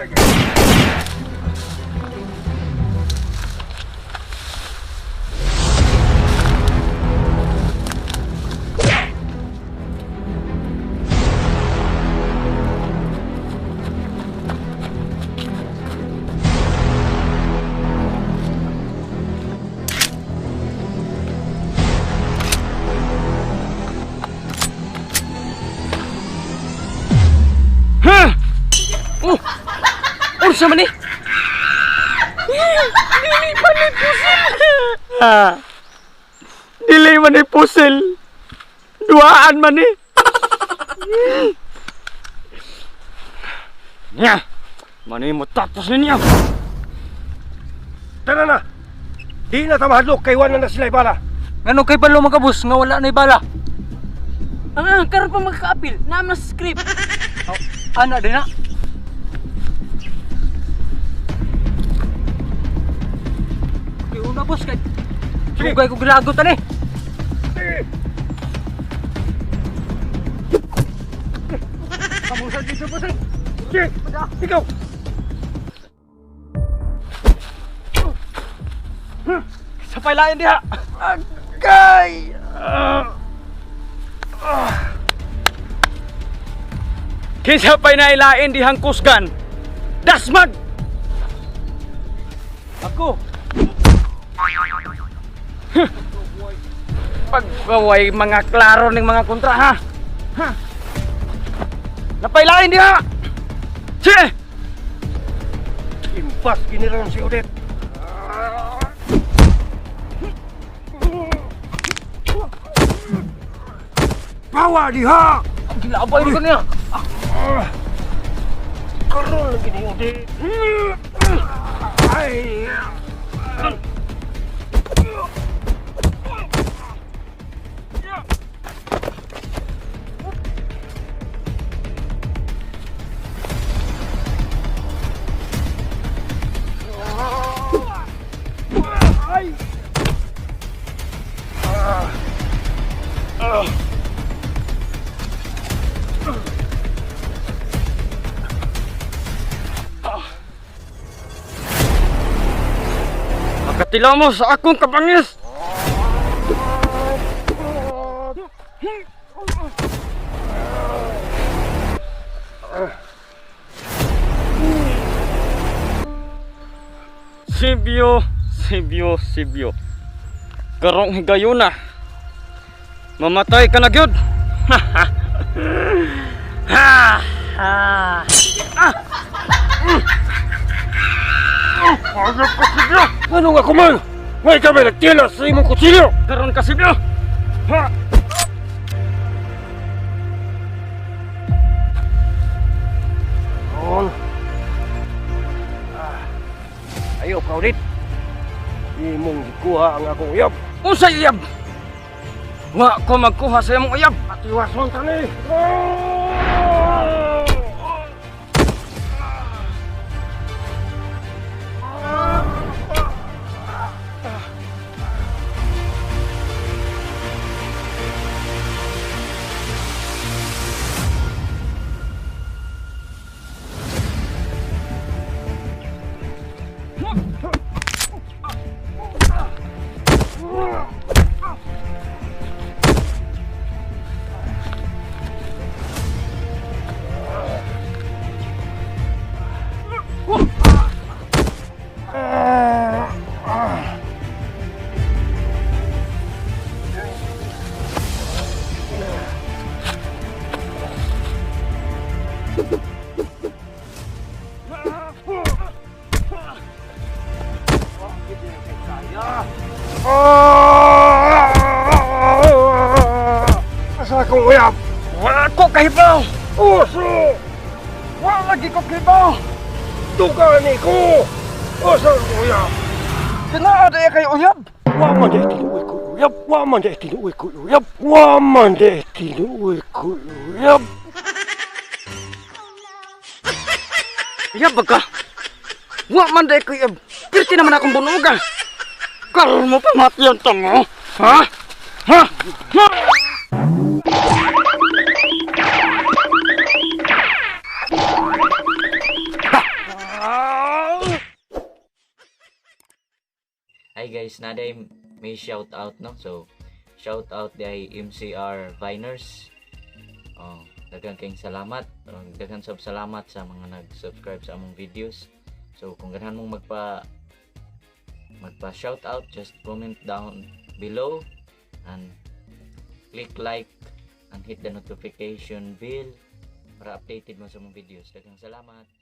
Ha! Oh! Unsa man ni? Dili man ni pusil. Ha. Dili man ni pusil. Duaan man ni. Nya. Mani mo tapos ninyo. Tara na! Di na tamahadlok kay wala na sila bala. Ngano kay balo magabos nga wala na bala? Ang ang karon pa magkaapil, naam na sa script. Oh, ana din na. Kay una boss kay. Sige. Sugay ko gilagot ani. Sige! Kamusa dito boss eh. Sige! Ikaw! Sa pailain diha. Agay! Ah. Ah. Kinsa pa'y nailain dihang kusgan? Dasmag! Ako. Pagkaway mga klaro ng mga kontra ha. Ha. Napailain diha. Sige! Impas giniran si Odette. Bawa diha! Gilabay ko niya. Karon lang gini Odette. Ay! Ay! Makatilaw mo sa akong kabangis. Sibyo, Sibyo, Sibyo. Karong higayuna. Mamatay ka na gyud. Ha! Ha! Ah! Ayop ka, Sibyo! Ano nga kuman? Ngay kami nagtila sa imong kutsilyo! Karon ka, Sibyo! Ha! Ron. Ayaw ka ulit. Imong gikuha ang akong uyab. Unsay uyab? Wa ko magkuha sa imong uyab. Atiwason tani. Asa akong uyab? Wa ko kahibaw. Uso! Wa lagi ko kahibaw. Tugani ko! Asa akong uyab? Kinaa day kay uyab. Wa man di tinuoy ko uyab. Wa man di tinuoy ko uyab. Wa man di tinuoy ko uyab. Uyab ba ka? Wa man day ko uyab. Pirti naman akong bunugan. Karon mo pamatyan ta mo. Ha? Ha? Ha? Ah! Hi guys, naday may shout out, no. So shout out diay MCR Viners. Oh, daghan kayong salamat. Oh, daghan sab salamat sa mga nag-subscribe sa among videos. So kung ganahan mong magpa shout out, just comment down below and click like and hit the notification bell para updated mo sa among videos. Daghang salamat.